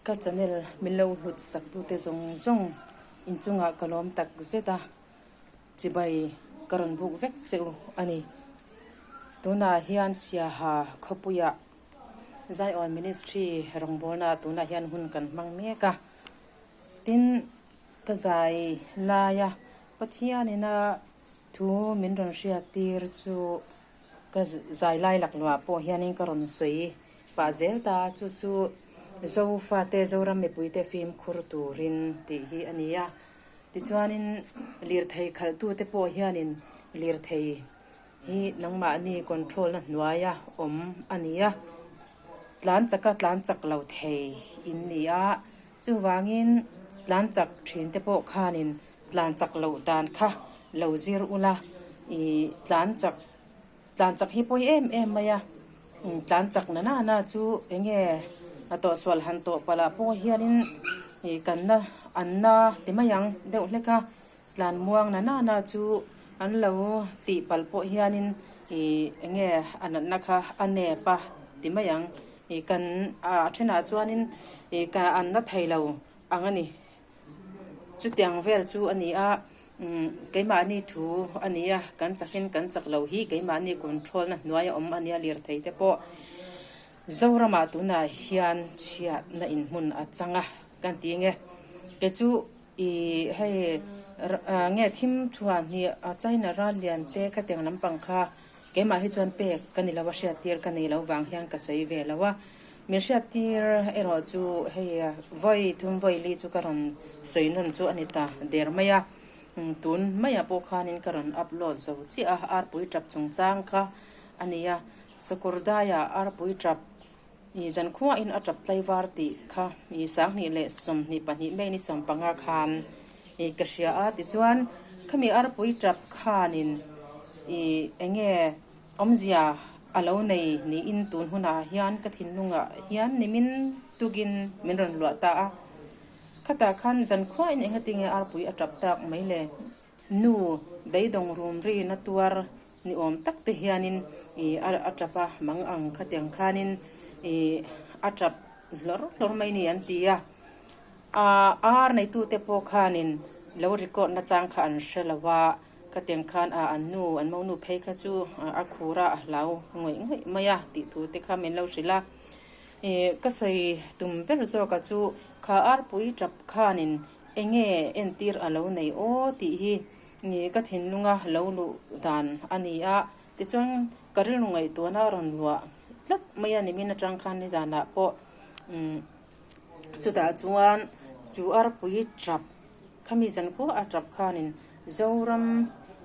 Ka channel min lo hlut sak tute zawng zawng inchungah ka lawm tak zet a, chibai ka rawn buk vek che u a ni. Tunah hian Siaha khawpuiah Zion Ministry rawngbawlna tunah hian hun kan hmang mek a, tin ka zai laia Pathianina thu min rawn hriattir chu ka zai lai lakluah pawh hianin ka rawn sawi pah zel ta a, chu chu Zofate Zoram mipuite fimkhur turin tih hi a ni a. Tichuanin lirthei khalhtute pawh hianin lirthei hi nangmahni control na hnuaia awm a ni a, tlan chaka tlan chak lo thei in ni a, chuvangin tlan chak thinte pawh khanin tlan chak loh dan kha lo zir ula, ih tlan chak Tlan chak hi pawi em em mai a, tlan chak na na na chu eng nge a tawhsual han tawh palh ah pawh hianin ih kan na an na ti mai ang deuh hlek a, tlan muang na na na chu an lo tih palh pawh hianin ih eng nge a natna kha a nep a ti mai ang, ih kan a thenah chuanin ih ka an na thei lo ang a ni. Chutiang vel chu a ni a, keimahni thu a ni a, kan chakin kan chak lo hi keimahni control na hnuai a awm a nia lirthei te pawh Zoramah tunah hian chhiatna inhmun a chang a kan ti nge kei chu ih hei nge thim thuah hnih China ral lian te khatiang lampang kha keimah hi chuan pek ka ni lo a hriattir ka nei lo vang hian ka sawi ve lo a. Min hriattir erawh chu hei vawi thum vawi li chu ka rawn sawi nawn chu a ni ta der mai a, tun maiah pawh khanin ka rawn upload zo chiah a, arpui tap chungchang kha a ni a, Sakawrdaiah arpui tap ih zankhuain a tap tlaivar tih kha ih 2022 May ni 15 khan ih ka hria a, tichuan khami arpui tap khanin ih eng nge Awmzia a lo nei niin tun hunah hian ka thinlungah hian nimin tukin min rawn luah ta a. Khatah khan zankhuain engatinge arpui a tap tak mai le? Nu beidawng rum ri na tuar ni awm tak te hianin ih a tap a, mang ang khatiang khanin ih a tap hlawr hlawr mai ni an ti a. Ar neitute pawh khanin lo record nachang kha an hre lo a. Ka teng khan a an nu, an monu phei kha chu a khur a, a hlau ngawih ngawih mai a tih thu te kha min lo hrilh a. Ih ka sawi tum ber zawk a chu kha arpui tap khanin eng nge entir a lo nei aw tih hi ih ka thinlunga lo luh dan a ni a. Tichuan ka rilru ngaihtuahna a rawn luah tlat mai a nimin atang khan nizanah pawh umm chutah chuan chu arpui tap Khami zan khua a tap khanin Zoram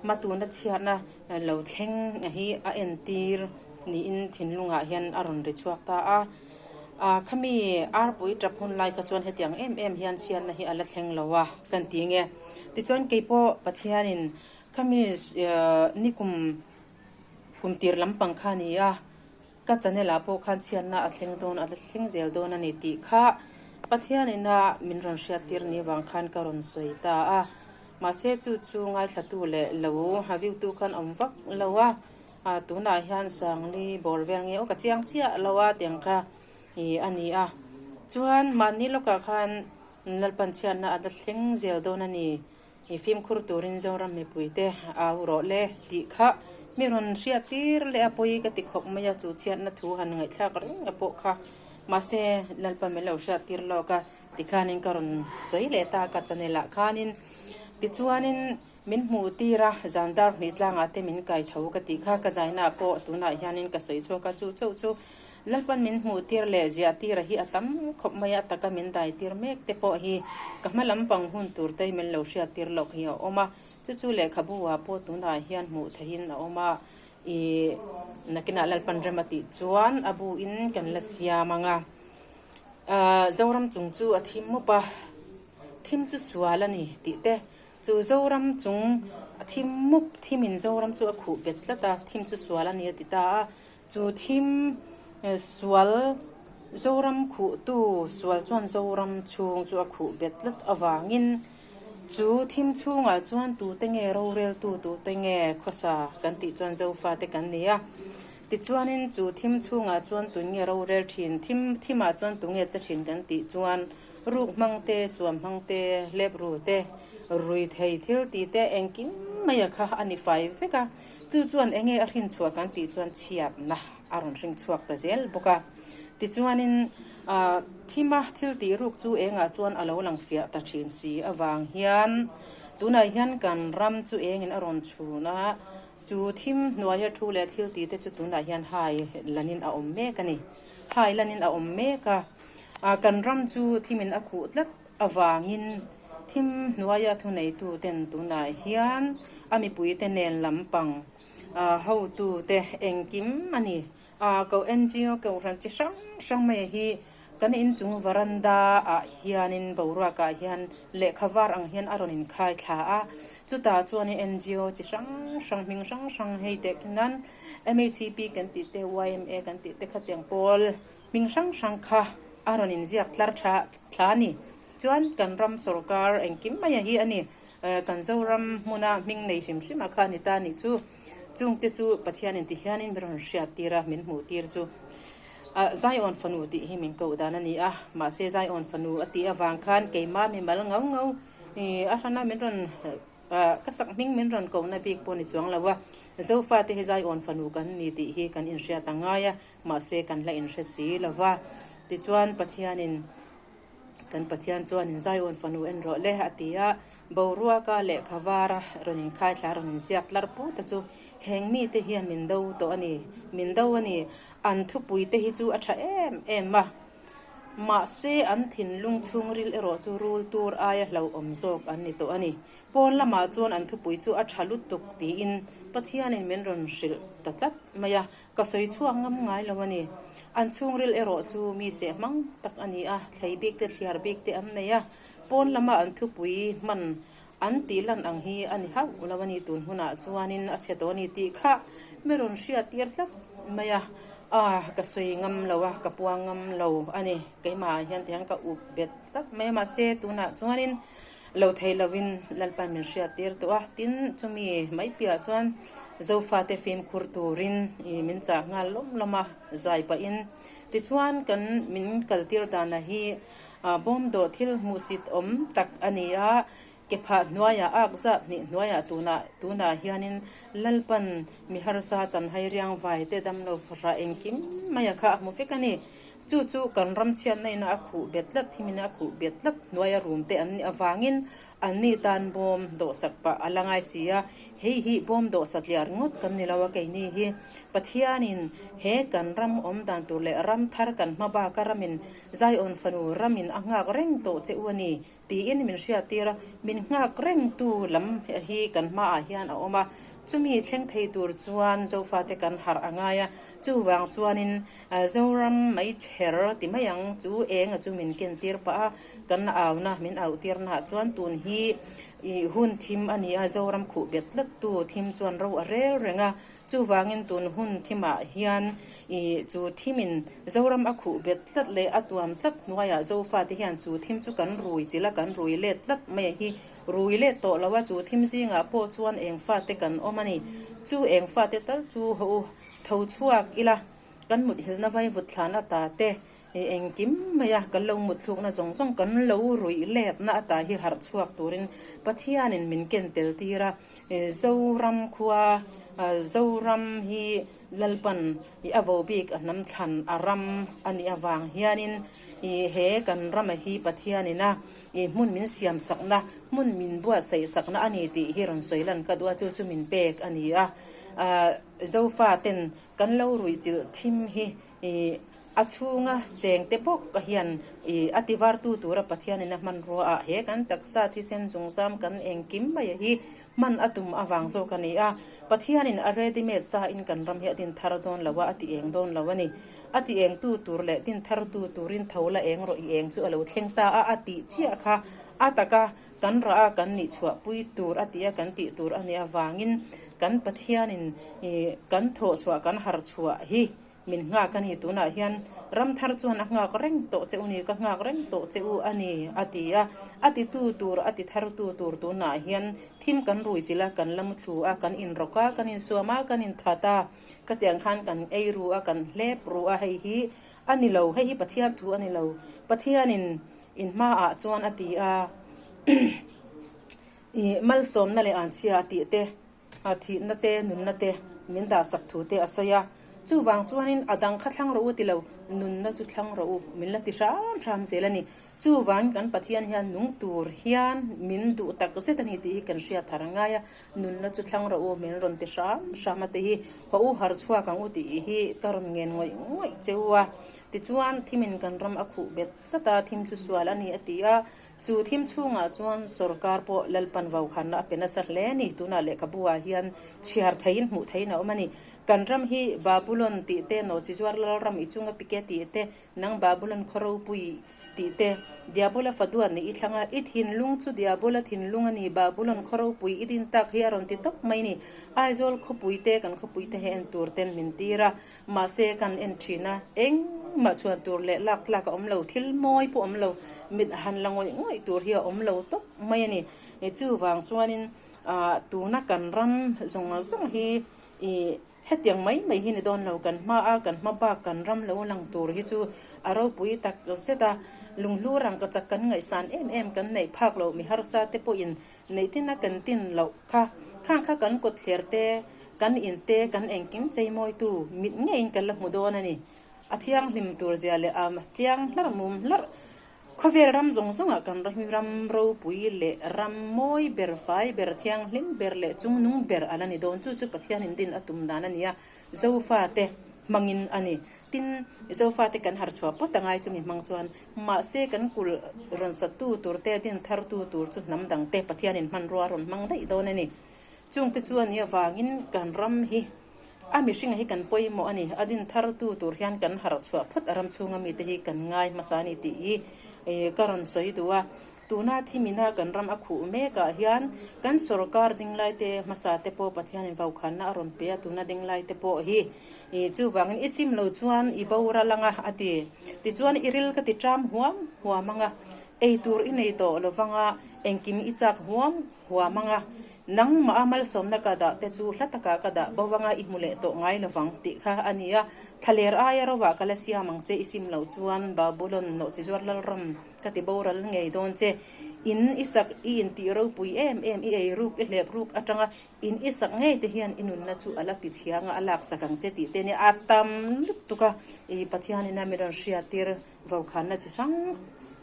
matuna chhiatna lo thleng hi a entir niin thinlungah hian a rawn ri chhuak ta a. Khami arpui tap hun lai kha chuan hetiang em em hian chhiatna hi a la thleng lo a kan ti nge. Tichuan keipawh Pathianin khami nikum kumtir lampang kha a ni a. Ka channel ah pawh khan chhiatna a thleng dawn a la thleng zel dawn a ni tih kha Pathian ina min rawn hriattir ni vang khan ka rawn sawi ta a. Mahse chu chu ngaithlatu leh lo a view tu khan awm vak lo a, tunah hian Sangli bawr vel nge aw ka chiang chiah lo a tiang kha ih a ni a. Chuan mahni lawkah khan Lalpan chhiatna a la thleng zel dawn a ni. I fimkhur turin Zoram mipuite au rawh le tih kha mi rawn hriat tir leh a pawi ka ti khawp mai a, chu chhiatna thu han ngaihthlak reng a pawh kha. Mahse, Lalpa min lo hriat tir lawk a, tikhanin ka rawn sawi leh ta ka channel ah khanin. Tichuanin min hmuh tir a, zan dar hnih tlangah te min kai tho ka tih kha ka zaina ah pawh tunah hianin ka sawi chhuak a, chu chauh chu Lalpan min hmuh tir leh ziah tir a hi a tam khawp mai a, taka min dai tir mek te pawh hi ka hma lampang hun tur te min lo hriat tir lawk hi a awm a, chu chu lehkhabu ah pawh tunah hian hmuh theihin a awm a, ih nakinah Lalpan rem a tih chuan a bu in kan la siam ang a, ah Zoram chung chu a thim mup a, thim chu sual a ni tih te, chu Zoram chung a thim mup, thim in Zoram chu a khuh bet tlat a, thim chu sual a ni a ti ta a. Chu thim sual Zoram khuhtu sual chuan Zoram chhung chu a khuh bet tlat avangin chu thim chhungah chuan tute nge roreltu tute nge khawsa kan tih chuan Zofate kan ni a. Tichuanin chu thim chhungah chuan tunge rorel thin, thim thimah chuan tunge che thin kan tih chuan ruk hmang te, suam hmang te, hlep ru te, rui thei thil tih te engkim maia kha a ni fai vek a. Chu chuan enge a hrin chhuah kan tih chuan chhiatna a rawn hring chhuak ta zel bawk a. Tichuanin thima thil tih ruk chu engah chuan a lo lang fiah ta thin si avang hian tunah hian kan ram chu engin a rawn chhun a, Chu thim hnuaia thu leh thil tih te chu tunah hian hai lanin a awm mek a ni. Hai lanin a awm mek a, kan ram chu thimin a khuh tlat avangin thim hnuaia thuneitu ten tunah hian a mipuite nen lampang hotute engkim a ni. Ko NGO kohhran chi hrang hrang mai hi kan inchung varanda ah hianin boruak ah hian lehkha var ang hian a rawn inkhai thla a, chutah chuanin NGO chi hrang hrang hming hrang hrang hei teh nan MHCP kan tih te YMA kan tih te khatiang pawl hming hrang hrang kha a rawn inziak tlar tha thla a ni. Chuan kan ram sorkar engkim mai a hi a ni. Kan Zoram hmuna hming nei hrim hrim a kha a ni ta nih chu. Chungte chu Pathianin ti hianin min rawn hriat tir a, min hmuh tir chu. Zion fanu tih hi min koh dan a ni a, mahse Zion fanu a tih avang khan keimah mi mal ngau ngau a hrana min rawn ka sak hming min rawn kohna bik pawh ni chuang lo a. Zofate hi Zion fanu kan ni tih hi kan inhriat a ngai a, mahse kan la inhre si lo va. Tichuan Pathianin Kan Pathian chuanin Zion fanu en rawh le a ti a, boruaka lehkha vara rawn inkhaithla rawn inziak tlar put a chu heng mite hian min do tawh a ni, min do a ni, an thupui te hi chu a tha em em a, mahse an thinlung chhungril erawh chu rul tur aia hlauhawm zawk an ni tawh a ni. Pawn lamah chuan an thupui chu a tha lutuk tiin Pathianin min rawn hrilh ta tlat mai a, Ka sawi chhuak ngam ngai lo a ni. An chhungril erawh chu mi seh hmang tak a ni a, thlei bik te thliar bik te an nei a, pawn lama an thupui hman an tih lan ang hi a ni hauh lo a ni. Tun hunah chuanin a chhe tawh a ni tih kha mi rawn hriat tir tlat mai a, ah ka sawi ngam lo a, ka puang ngam lo a ni. Keimahah hian tihian ka up bet tlat mai a, mahse tunah chuanin Lo thei lovin Lalpan min hriat tir tawh a, tin chumi mai piah chuan Zofate fimkhur turin min chah nghal lawm lawm a, zai pahin. Tichuan kan min kaltir dana hi bawmdawh thil hmuhsit awm tak a ni a, ke phah hnuaiah ak zat hnih hnuaiah tunah tunah hianin Lalpan mi harsa chanhai riang vai te damlo fahrah engkim maia kha a hmu vek a ni. Chu chu kan ram chhiatna ina a khuh bet tlat, thim ina a khuh bet tlat hnuaia rum te an nih avangin anni tan bawm dawhsak pah a la ngai si a. Hei hi bawm dawhsat liah ringawt kan ni lo a, keini hi Pathianin he kan ram awm dan tur leh ram thar kan hma baka ramin Zion fanu ramin a nghak reng tawh che u a ni tiin min hriattir a, min nghak rengtu lam hi kan hmaah hian a awm a, chumi thleng thei tur chuan Zofate kan harh a ngai a, chuvang chuanin Zoram meichher ti mai ang chu enga chu min kentir pah a, kan auna min auhtirnaah chuan tun hi hun thim a ni a, Zoram khuh bet tlattu thim chuan ro a rel reng a. Chuvangin tun hun thimah hian i chu thimin Zoram a khuh bet tlat leh a tuam tlat hnuaiah Zofate hian chu thim chu kan rui chilh a, kan rui let tlat mai a hi. Rui let tawh lo a, chu thim zingah pawh chuan eng fate kan awm a ni. Chu eng fate tal chu haw u, tho chhuak ila. Kan muthilhna vaivut thlan ata te engkim mai a, kan lo mutthlukna zawng zawng kan lo ruih letna ata hi harh chhuak turin Pathianin min ken tel tir a. Zoram khua, Zoram hi Lalpan a vo bik a hnam thlan a ram a nih avang hianin he kan rama hi Pathianin a hmun min siam sakna, hmun min buatsaih sakna a ni tih hi rawn sawi lan ka duh a, chu chu min pek a ni a. Zofaten Kan lo ruih chilh thim hi i a chhunga cheng te bawk hian i a tivartu tura Pathianin a hmanrua ah he kan taksa thisen zungzam kan engkim mai hi hman a tum avang zawk a ni a. Pathianin a ready made sa in kan ram hi a din thar dawn lo a, a ti eng dawn lo a ni. A ti engtu tur leh din thartu turin tho la eng rawh i eng chu a lo thleng ta a, a tih chiah kha a taka Kan rah a kan nih chhuahpui tur a tih a kan tih tur a nih avangin kan Pathianin kan thawhchhuah kan harchhuah hi Min nghak a ni, tunah hian ram thar chuan a nghak reng tawh che u ni, ka nghak reng tawh che u a ni, a ti a. A titu tur, a ti thartu tur tunah hian thim kan rui chilh a, kan la muthlu a, kan inrawk a, kan insuam a, kan inthat a, ka tiang khan kan ei ru a, kan hlep ru a, hei hi a ni lo, hei hi Pathian thu a ni lo, Pathianin in hmaah chuan a ti a, ih malsawmna leh anchhia a tih te. A thihna te, nunna te min dahsak thu te a sawi a. Chuvang chuanin a dang kha thlang rawh u ti lo, nunna chu thlang rawh u min la ti hram hram zel a ni. Chuvangin kan Pathian hian nung tur hian min duh tak zet a ni tih hi kan hriat thar a ngai a. Nunna chu thlang rawh u min rawn ti hram hram a tih hi haw u har chhuak ang u tih hi ka rawn ngen ngawih ngawih che u a. Tichuan thimin kan ram a khuh bet tlat a, thim chu sual a ni a ti a. Chu thim chhungah chuan sorkar pawh Lalpan vaukhanna a pe nasa hle a ni. Tunah lehkhabu ah hian chhiar theiin hmuh theiin a awm a ni. Kan ram hi Babulon tih te, Nawhchizuar Lalram i chunga pike tih te, nang Babulon khaw ropui tih te, Diabola faduat nih i thlang a, i thinlung chu Diabola thinlung a ni, Babulon khaw ropui i din tak hi a rawn ti tawp mai ni. Aizawl khawpui te, kan khawpui te hi en tur ten min tir a. Mahse, kan en thin a, engmah chhuan tur leh lak tlak a awm lo, thil mawi pawh awm lo, mit han la ngawih ngawih tur hi a awm lo tawp mai a ni. Chuvang chuanin tuna kan ram zawng zawng hi ih hetiang mai mai hi ni dawn lo, kan hma a, kan hma bak kan ram lo lang tur hi chu a ropui tak zet a, lunghlu rangkachak kan ngaihsan em em kan neih phak loh mi harsa te pawhin Neih tina kan tin loh kha, khang kha kan kawtthler te, kan in te, kan engkim cheimawitu mit ngeiin kan la hmu dawn a ni. A thianghlim tur zia leh a tliang hlarh mum hlarh. Khawvel ram zawng zawngah kan ram hi ram ropui leh ram mawi ber, fai ber, thianghlim ber leh chungnung ber a la ni dawn. Chu chu Pathianin din a tum dan a ni a, Zofate hmangin a ni. Tin, Zofate kan harchhuah pawt a ngai chumi hmang chuan Mahse, kan kulh rawn satu tur te, din thartu tur chu hnam dang te Pathianin hmanrua rawn hmang daih dawn a ni. Chungte chu a nih avangin kan ram hi a mihringa hi kan pawimawh a ni. A din thartu tur hian kan harh chhuah phawt a ram chhunga mite hi kan ngai hmasa a ni tih hi ka rawn sawi duh a. Tuna thimina kan ram a khuh mekah hian kan sorkar dinglaite hmasa te pawh Pathianin vaukhanna a rawn pe a, tuna dinglaite pawh hi chuvangin i sim lo chuan i boral anga a ti. Tichuan i ril ka ti ṭam huam huam anga, ei tur i nei tawh lovanga engkim i chak huam huam anga, nangmah a malsawmna ka dah te chu hla takah ka dah bo anga i hmu leh tawh ngai lovang tih kha a ni a. Thlaler aia rovah ka la siam ang che i sim loh chuan Babulon nawhchizuar lalram Ka ti boral ngei dawn che. In i sak i intih ropui em em, i ei ruk i hlep ruk atanga in i sak ngei te hian i nunna chu a la ti chhiang a, a lak sak ang che tih te nia a tam lutuk a. I Pathianin a mi rawn hriattir vokhanna chi hrang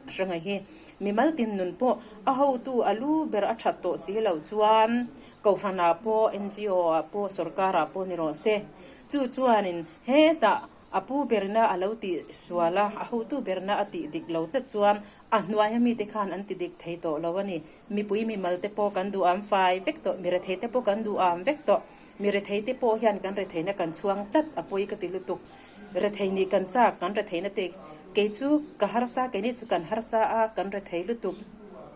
hrang a hi. Mimal tin nun pawh a hotu a lu ber a that tawh si loh chuan Kohhranah pawh, NGO ah pawh, sorkarah pawh ni rawh se. Chu chuanin hetah a pu berna a lo tih sual a, a hotu berna a tih dik lo tlat chuan a hnuaia mite khan an ti dik thei tawh lo a ni. Mipui mimal te pawh kan duh am fai vek tawh, mi rethei te pawh kan duh am vek tawh. Mi rethei te pawh hian kan retheina kan chhuang tlat a pawi ka ti lutuk. Rethei nih kan chak, kan retheina te kei chu ka harsa, keini chu kan harsa a, kan rethei lutuk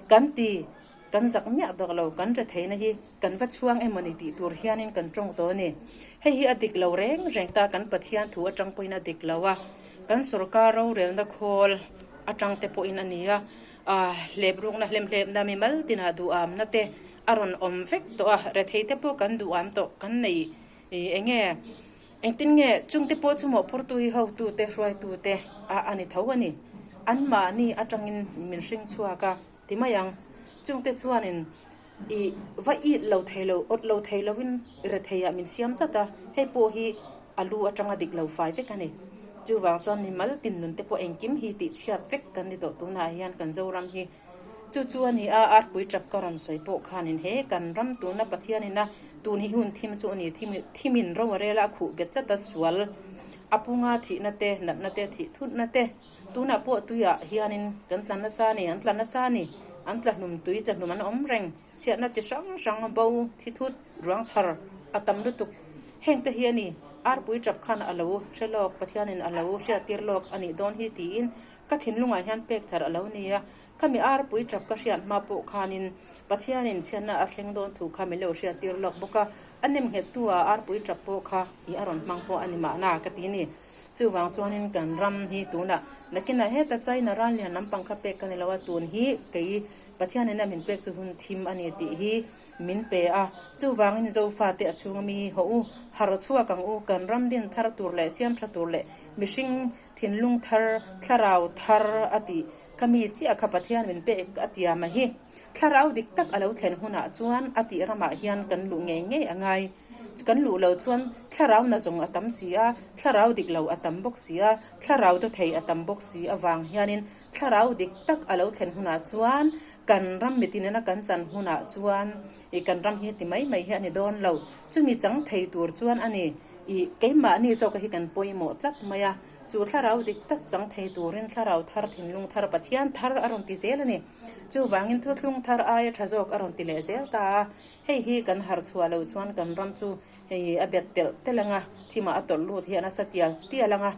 kan ti. Kan zak miah bawk lo, kan retheihna hi kan va chhuang emaw ni tih tur hianin kan tawng tawh a ni. Hei hi a dik lo reng reng ta, kan Pathian thu atang pawhin a dik lo a, kan sorkar rorelna khawl atang te pawhin a ni a, hleprukna hlemhlepna mimal tinah duhamna te a rawn awm vek tawh a, retheite pawh kan duham tawh kan nei eng nge engtin nge chungte pawh chu mawhphurtu hi hotute hruaitute a a ni tho a ni. Anmahni atangin min hring chhuak a. Ti mai ang. Chungte chuanin i va it lo thei lo, awt lo thei loin retheiah min siam tlat a, hei pawh hi a lu atanga dik lo fai vek a ni. Chuvang chuan mimal tin nun te pawh engkim hi tihchhiat vek kan ni tawh tunah hian kan Zoram hi. Chu chu a ni a, arpui tap ka rawn sawi pawh khanin he kan ram tuna Pathianin a tun hi hun thim chu a ni, thimin ro a rel a, a khuh bet tlat a, sual a punga thihna te, natna te, thih thutna te, Tunah pawh tuiah hianin kan tla nasa a ni, an tla nasa a ni. An tla hlum tui tla hlum an awm reng. Chhiatna chi hrang hrang bo thi thut ruang chhar a tam lutuk. Heng te hi a ni, arpui tap khan a lo hre lawk, Pathianin a lo hriattir lawk a nih dawn hi tiin ka thinlungah hian pek thar a lo ni a. Khami arpui tap ka hriat hma pawh khanin Pathianin chhiatna a thleng dawn thu kha min lo hriattir lawk bawk a, a nem nghettu ah arpui tap pawh kha i a rawn hmang pawh a ni mahna ka ti ni. Chuvang chuanin kan ram hi tunah nakinah heta China ral lian lampang kha pek ka ni lo a, tun hi kei Pathianin a min pek chu hun thim a ni tih hi min pe a. Chuvangin Zofate a chhunga mi hi haw u, harh chhuak ang u, kan ram din thar tur leh siam tha tur leh mihring thinlung thar, thlarau thar a tih kha mi chiah kha Pathian min pek a tiam a hi. Thlarau dik tak a lo thlen hunah chuan a tih ramah hian kan luh ngei ngei a ngai. Kan luh lo chuan thlarau na zawng a tam si a, thlarau dik lo a tam bawk si a, thlarau dawthei a tam bawk si avang hianin thlarau dik tak a lo thlen hunah chuan kan ram mitinena kan chan hunah chuan i kan ram hi heti mai mai hi a ni dawn lo. Chumi chang thei tur chuan a ni i keimahni zawka hi kan pawimawh tlat mai a. Chu thlarau dik tak chang thei turin thlarau thar thinlung thar Pathian thar a rawn ti zel a ni. Chuvangin thuthlung thar aia tha zawk a rawn ti leh zel ta a, hei hi kan harh chhuah loh chuan kan ram chu hei a bet telh telh ang a, thimah a tawlh lut hi a nasa tial tial ang a,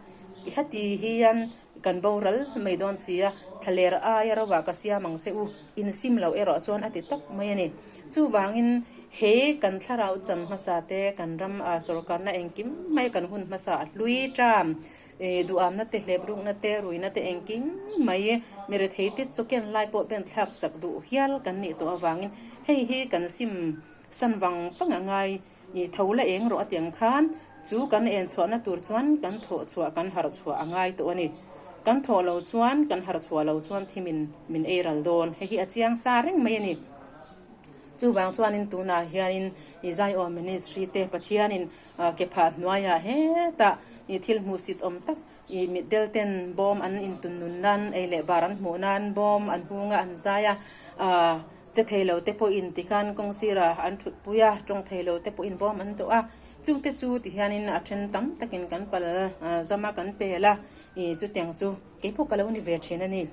heti hian kan boral mai dawn si a, thlaler aia rovah ka siam ang che u, insim loh erawh chuan a ti tawp mai a ni. Chuvangin he kan thlarau chan hmasa te, kan ram a sawrkarna engkim mai kan hun hmasa a hlui ṭam. Duhamna te, hleprukna te, ruihna te engkim mai mi rethei te chu ken lai pawh ben thlak sak duh hial kan nih tawh avangin hei hi kan sim san vang vang a ngai. I tho la eng rawh a ti ang khan chu kan en chhuahna tur chuan kan thawh chhuah kan harh chhuah a ngai tawh a ni. Kan thawh lo chuan kan harh chhuah lo chuan thi min min ei ral dawn. Hei hi a chiang sa reng mai a ni. Chuvang chuanin tunah hianin i Zion Ministry te Pathianin ke phah hnuaiah hetah i thil hmuhsit awm tak i mitdel ten bawm an intun nun nan ei leh bar an hmuh nan bawm an hung a an zai a, che thei lo te pawhin tikhan kawng sirah an thut pui a, tawng thei lo te pawhin bawm an dawh a, chungte chu tihianin a then tam takin kan pal zam a kan pel a, i chutiang chu keipawh ka lo ni ve thin a ni.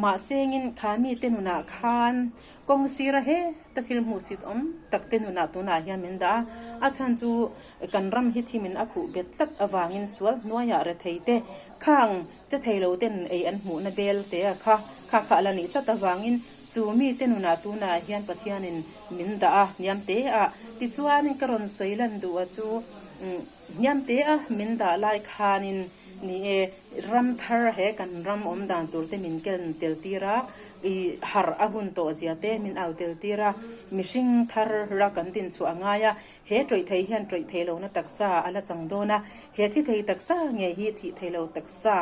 Mahsengin kha mite nunah khan kawng sira heta thil hmuhsit awm tak te nunah tunah hian min dah a, a chhan chu kan ram hi thimin a khuh bet tlat avangin sual hnuaiah rethei te khang che thei lo ten ei an hmuhna bel te a kha kha kha a la nih tlat avangin chu mite nunah tunah hian Pathianin min dah a hniam te a tichuanin ka rawn sawi lan duh a chu hniam te a min dah lai khanin Ni e, ram thar he kan ram awm dan tur te min ken tel tir a, i harh a hun tawh zia te min au tel tir a, mihring thar ra kan din chhuah a ngai a, he tawih thei hian tawih thei lohna taksa a la chang dawn a, he thi thei taksa nge hi thih thei lo taksa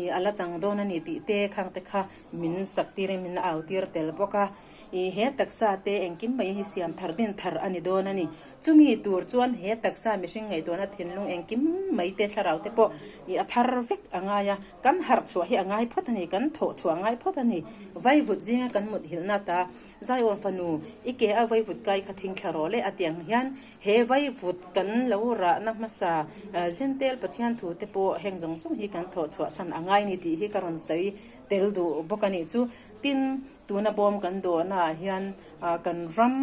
i a la chang dawn a ni tih te khang te kha min sak tir in min au tir tel bawk a. I he taksa te engkim mai hi siam thar din thar a ni dawn a ni. Chumi tur chuan he taksa mihring ngaihtuahna thinlung engkim mai te thlarau te pawh i a thar vek a ngai a, kan harh chhuah hi a ngai phawt a ni, kan thawh chhuah a ngai phawt a ni. Vaivut zinga kan mut hilhna ta Zaiawn fanu i ke a vaivut kai kha thing thla rawh le a ti ang hian he vaivut kan lo rahna hmasa Jentail Pathian thu te pawh heng zawng zawng hi kan thawh chhuah san a ngai ni tih hi ka rawn sawi tel duh bawk a nih chu. Tin, Tuna bawm kan dawhnaah hian kan ram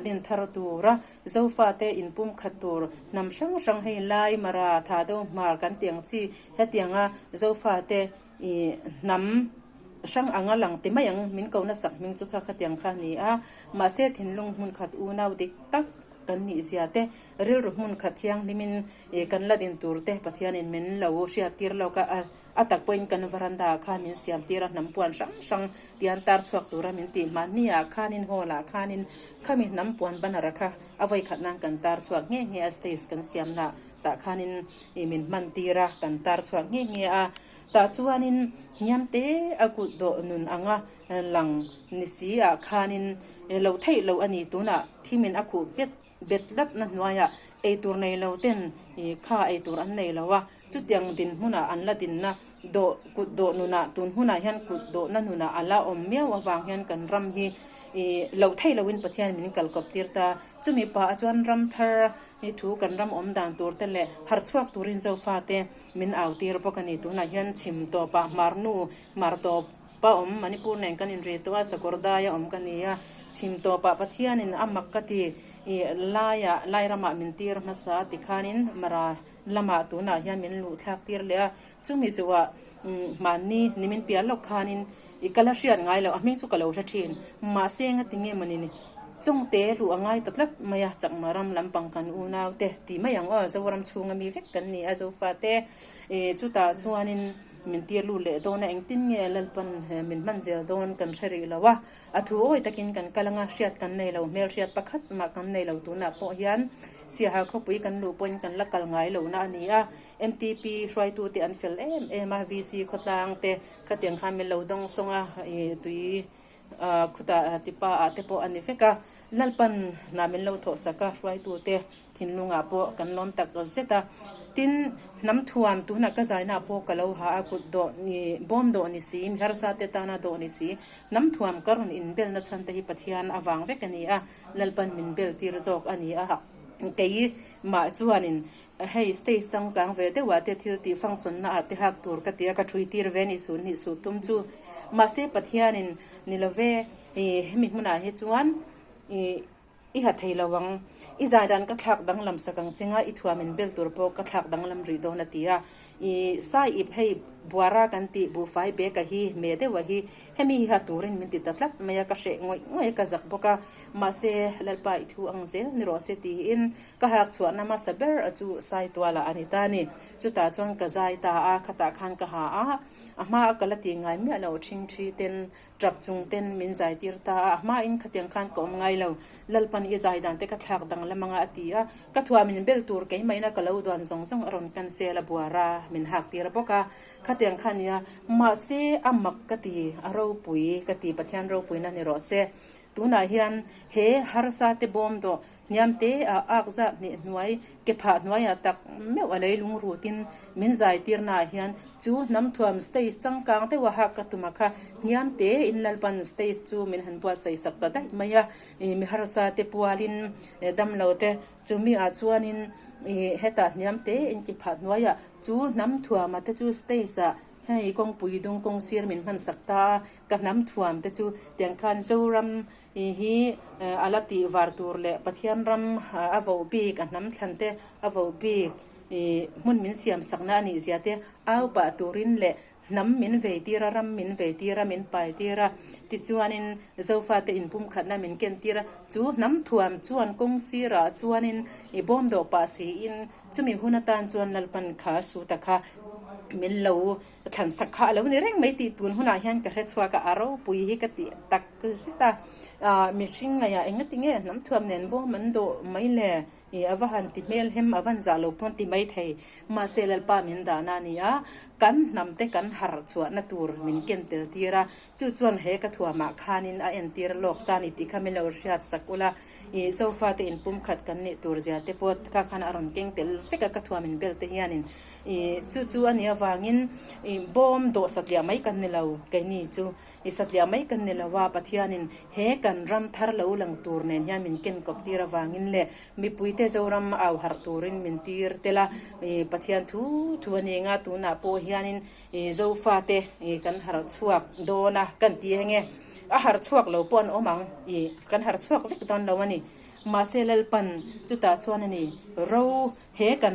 din thar tura Zofate inpumkhat tur hnam hrang hrang hei Lai, Mara, Thado, Hmar kan tih ang chi hetianga Zofate hnam hrang anga lang ti mai ang min ko nasak hming chu kha khatiang kha a ni a. Mahse thinlung hmun khat unau dik tak kan nih zia te, rilru hmun khat thianghlimin kan la din tur te Pathianin min lo hriattir lawk a. A tak pawhin kan varanda ah khan min siam tir a, hnam puan hrang hrang tian tar chhuak tura min tih hmanni ah khanin hall ah khanin khami hnam puan banner a kha a vawi khat nan kan tar chhuak nghe nghe a, stage kan siam na tah khanin ih min hman tir a, kan tar chhuak nghe nghe a, tah chuanin hniam te a kut dawh nun anga lang ni si ah khanin lo theih loh a ni tunah thimin a khuh bet Bet tlatna hnuaiah eitur nei lo ten kha eitur an nei lo a, chutiang dinhmunah an la dinna dawh kut dawh nunah tun hunah hian kut dawhna nunah a la awm miau avang hian kan ram hi loh theih loin Pathian min kalkawp tir ta. Chumi pah chuan ram thar hi thu kan ram awm dan tur te leh harhchhuak turin Zofate min au tir bawk a ni. Tunah hian chhim tawpah hmarnu hmar tawp. Pa awm, Manipur nen kan inri tawh a, Sakawrdaia awm ka ni a, chhim tawpah Pathianin a mak ka ti, i laiah, lai ramah min tir hmasa tikhanin Mara lamah tunah hian min luh thlak tir leh a, chumi zuah hmanni nimin piah lawk khanin i ka la hriat ngai loh, a hming chu ka lo hre thin, mahse engati nge mawni ni. Chawngte luh a ngai ta tlat mai a, Chakma ram lampang kan unau te ti mai ang aw, Zoram chhunga mi vek kan ni a Zofate chutah chuanin min tir lut leh dawn a, engtin nge Lalpan min hman zel dawn kan hre rih lo a, a thu awi takin kan kal anga hriat kan nei lo, hmelhriat pakhat mah kan nei lo tunah pawh hian Siaha khawpui kan luh pawhin kan la kal ngai lohna a ni a, MTP hruaitute an fel em em a, VC khawtlang te khatiang khan min lo dawng sawng a, tui Khutah tipa ah te pawh a ni vek a, Lalpan hna min lo thawh sak a, hruaitute thinlungah pawh kan lawm tak zet a. Tin, hnam thuam tunah ka zaina pawh ka lo ha a, kut dawh ni, bawm dawh ni si, mi harsa te tana dawh ni si, hnam thuam ka rawn inbelna chhan te hi Pathian avang vek a ni a, Lalpan min bel tir zawk a ni a. Kei mah chuanin hei stage changkang ve deuh ah te thil tih function na ah te hak tur ka ti a, ka thui tir ve ni suh nih suh tum chu. Mahse Pathianin ni lo ve i hemi hmunah hi chuan i i ha thei lo ang, i zai dan ka thlak danglam sak ang chinga i thuam in bel tur pawh ka thlak danglam rih dawn a ti a. I sai ip hei buara kan tih buhfai bag a hi meh deuh a hi hemi hi ha turin min ti ta tlat mai a, ka hreh ngawih ngawih a ka zak bawk a. Mahse Lalpa i thu ang zel ni rawh se tiin Ka hak chhuahna hmasa ber a chu Saitualah a ni ta ni. Chutah chuan ka zai ta a, khatah khan ka ha a, a hma a ka la ti ngai miah lo, ṭhingṭhi ten, ṭap chung ten min zai tir ta a, a hmain khatiang khan ka awm ngai lo, Lalpan i zai dan te ka thlak danglam anga a ti a, ka thuam in bel tur keimahina ka lo duan zawng zawng a rawn cancel a buara min hak tir bawk a, khatiang kha a nia, mahse a mak ka ti, a ropui ka ti, Pathian ropuina ni rawh se. Tunah hian he harsa te bawm dawh Hniam te ah ak zat hnih hnuai ke phah hnuaiah tak meuh a leilung rutin min zai tirna ah hian chu hnam thuam stage changkang deuh a hak ka tum a kha hniam te in Lalpan stage chu min han buatsaih sak ta daih mai a, ih mi harsa te pualin damlo te chumi ah chuanin ih hetah hniam te in ke phah hnuaiah chu hnam thuama te chu stage ah hei kawngpui dung kawng sir min hman sak ta a, ka hnam thuam te chu tiang khan Zoram I hi a la tih var tur leh Pathian ram a voh bik, a hnam thlan te a voh bik, i hmun min siam sakna a nih zia te au pah turin leh hnam min vei tir a, ram min vei tir a, min pai tir a, tichuanin Zofate inpumkhatna min ken tir a, chu hnam thuam chuan kawng sirah chuanin i bawm dawh pah siin chumi hun atan chuan Lalpan kha suta kha min lo Thlan sak kha a lo ni reng mai tih tun hunah hian ka hre chhuak a, a ropui hi ka tih tak zet a, ah mihring ngaihah engati nge hnam thuam nen bawm an dawh mai le, ih a va han ti hmel hem a van zah lo pawn ti mai thei, mahse Lalpa min dahna a ni a, kan hnam te kan harh chhuahna tur min ken tel tir a, chu chuan he ka thuamah khanin a entir lawk sa a ni tih kha min lo hriat sak ula, ih sofa te inpumkhat kan nih tur zia te pawh kha khan a rawn keng tel vek a ka thuam inbel te hianin. Ih chu chu a nih avangin ih bawm dawh satliah mai kan ni lo, keini chu ih satliah mai kan ni lo a, Pathianin he kan ram thar lo lang tur nen hian min ken kawp tir avangin leh mipuite Zoram au harh turin min tir tel a, ih Pathian thu thu a ni anga tunah pawh hianin ih Zofate ih kan harh chhuak dawn a kan ti eng e, a harh chhuak lo pawh an awm ang, ih kan harh chhuak vek dawn lo a ni. Mahse Lalpan chutah chuan a ni ro he kan.